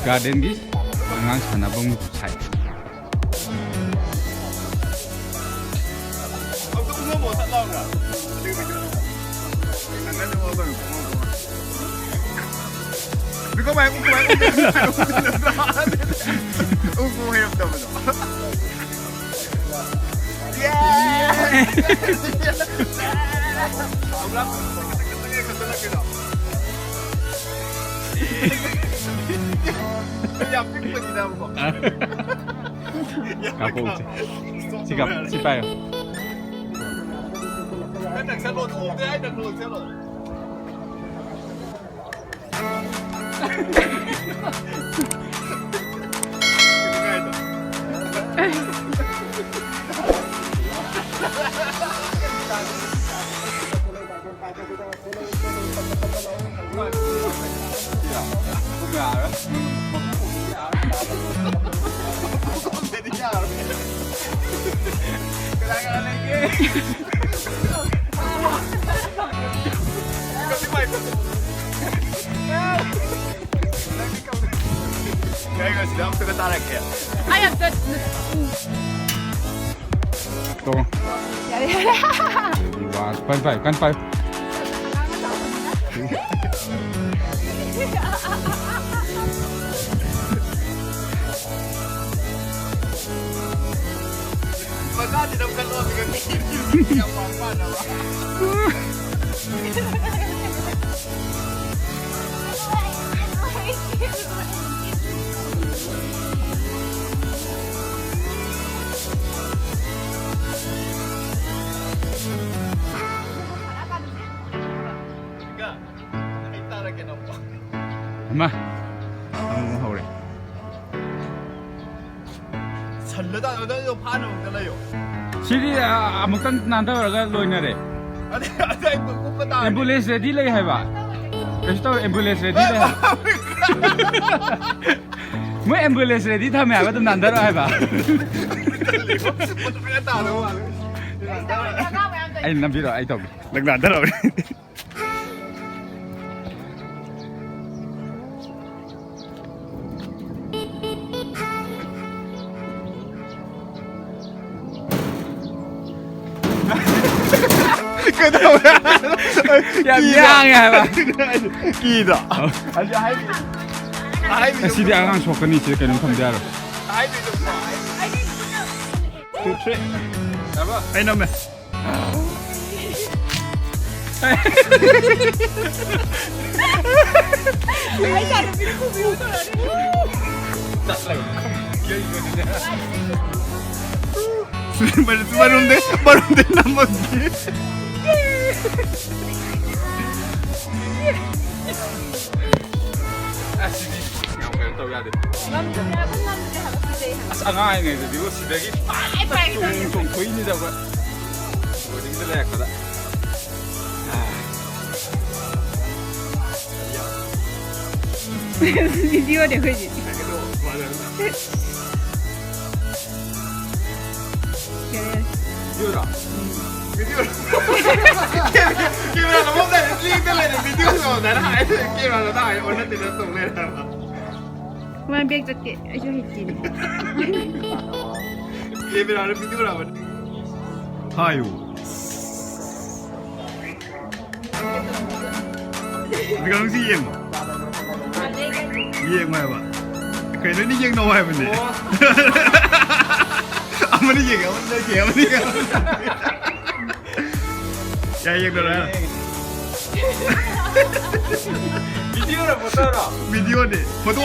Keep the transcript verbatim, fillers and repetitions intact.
ꯒꯥꯔꯗꯦꯟꯒꯤ ꯑꯉꯥꯡ ꯁꯥꯟꯅꯐꯝ ꯁꯥꯏ꯫ ꯌꯥꯝ ꯄꯤꯛꯄꯅꯤꯗ꯫ ꯉꯥꯏꯈꯣ, ꯁꯤ, ꯁꯤ ꯀꯥꯞ-, ꯁꯤ ꯄꯥꯏꯌꯣ꯫ ꯅꯪ ꯅꯛꯁꯜꯂꯣ, ꯎꯗꯦ ꯍꯥꯏ ꯅꯪ ꯅꯛꯁꯜꯂꯣ꯫ ꯑꯩ ꯑꯝꯇ ꯇꯣ꯫ ꯌꯥꯔꯦ, ꯌꯥꯔꯦ꯫ ꯋꯥ, ꯀꯟ ꯄꯥꯏ, ꯀꯟ ꯄꯥꯏ꯫ ꯃꯈꯥꯁꯤꯗ ꯑꯃꯨꯛ ꯈꯜꯂꯣ, ꯑꯗꯨꯒ ꯃꯤ ꯌꯥꯝ ꯄꯥꯝ ꯄꯥꯝꯅꯕ꯫ ꯏꯃꯥ, ꯑꯃꯨꯛ ꯍꯧꯔꯦ꯫ ꯁꯜꯂ ꯇꯥꯗꯣ, ꯅꯪꯗꯣ ꯐꯥꯅꯕ ꯑꯝꯇ ꯂꯩꯌꯣ꯫ ꯁꯤꯗꯤ, ꯑ, ꯑꯃꯨꯛꯇꯪ ꯅꯥꯟꯊꯔꯒ ꯂꯣꯏꯅꯔꯦ꯫ ꯑꯗꯩ, ꯑꯗꯩ ꯑꯩꯈꯣꯏ ꯀꯨꯝꯕ ꯇꯥꯔꯦ꯫ ꯑꯦꯝꯕꯨꯂꯦꯟꯁ ꯔꯦꯗꯤ ꯂꯩ ꯍꯥꯏꯕ꯫ ꯀꯩꯁꯨ ꯇꯧꯔꯣꯏ, ꯑꯦꯝꯕꯨꯂꯦꯟꯁ ꯔꯦꯗꯤ ꯂꯩ ꯍꯥꯏꯕ꯫ ꯃꯣꯏ ꯑꯦꯝꯕꯨꯂꯦꯟꯁ ꯔꯦꯗꯤ ꯊꯝꯃꯦ ꯍꯥꯏꯕ, ꯑꯗꯨꯝ ꯅꯥꯟꯊꯔꯛꯑꯣ ꯍꯥꯏꯕ꯫ ꯑꯩ ꯅꯝꯕꯤꯔꯣ, ꯑꯩ ꯇꯧꯒꯦ꯫ ꯅꯪ ꯅꯥꯟꯊꯔꯛꯑꯣ꯫ ꯅꯪ ꯅꯥꯟꯊꯔꯛꯑꯣ꯫ ꯌꯥꯝ ꯌꯥꯡꯉꯦ ꯍꯥꯏꯕ꯫ ꯀꯤꯗ꯭ꯔꯣ? ꯑꯗꯨ ꯍꯥꯏꯕꯤ-, ꯍꯥꯏꯕꯤꯗꯣ ꯑꯁꯤꯗꯤ ꯑꯉꯥꯡ ꯁꯣꯛꯀꯅꯤ, ꯁꯤꯗ ꯀꯩꯅꯣꯝ ꯊꯝꯗ ꯌꯥꯔꯣꯏ꯫ ꯍꯥꯏꯕꯤꯗꯣ Two, three. ꯑꯩ ꯅꯝꯃꯦ꯫ ꯃꯔꯨꯝꯗꯩ, ꯃꯔꯨꯝꯗꯩ ꯅꯝꯃꯛꯀꯦ꯫ ꯑꯁꯤꯗꯤ ꯌꯥꯝ ꯀꯩꯅꯣ ꯇꯧ ꯌꯥꯗꯦ꯫ ꯉꯝꯗ꯭ꯔꯦ ꯍꯥꯏꯕ, ꯉꯝꯗ꯭ꯔꯦ ꯍꯥꯏꯕ, ꯀꯤꯖꯩ ꯍꯥꯏꯕ꯫ ꯑꯁ, ꯑꯉꯥꯡ ꯑꯣꯏꯔꯤꯉꯩꯗꯗꯤꯀꯣ ꯁꯤꯗꯒꯤ ꯄꯥꯏ, ꯄꯥꯏ, ꯆꯣꯡ-, ꯆꯣꯡꯊꯣꯛꯏꯅꯤꯗ ꯑꯩꯈꯣꯏ꯫ Boardingꯗ ꯂꯩꯔꯛꯄꯗ꯫ Videoꯅꯦ ꯑꯩꯈꯣꯏꯁꯦ꯫ ꯌꯥꯔꯦ, ꯌꯥꯔꯦ꯫ Videoꯔꯣ? Videoꯔꯣ? Camera ꯅꯝꯃꯝꯗꯥꯏꯗ ꯂꯦꯡꯗ ꯂꯩꯔꯦ, video ꯅꯝꯃꯝꯗꯥꯏꯗ ꯍꯥꯏ, camera ꯅꯝꯃꯝꯗꯥꯏꯗ ꯑꯣꯟꯅ ꯇꯩꯅ ꯇꯧ ꯂꯩꯔꯦ ꯍꯥꯏꯕ꯫ ꯃꯥ back ꯆꯠꯀꯦ, ꯑꯩꯁꯨ ꯍꯩꯇꯦꯅꯦ꯫ Cameraꯔ videoꯔꯕ? ꯍꯥꯏꯌꯨ꯫ ꯑꯗꯨꯒ ꯅꯪꯁꯤ ꯌꯦꯡꯉꯣ꯫ ꯌꯦꯡꯉꯣ ꯍꯥꯏꯕ꯫ ꯀꯩꯅꯣ, ꯑꯩꯅ ꯌꯦꯡꯅꯧ ꯍꯥꯏꯕꯅꯦ꯫ ꯑꯃꯅ ꯌꯦꯡꯉꯦ, ꯑꯃꯅ ꯌꯦꯡꯉꯦ, ꯑꯃꯅ ꯌꯦꯡꯉꯦ꯫ ꯌꯥꯏ, ꯌꯦꯡꯅꯔꯣ ꯍꯥꯏꯔꯣ? Videoꯔꯣ, photoꯔꯣ? Videoꯅꯦ, photo꯫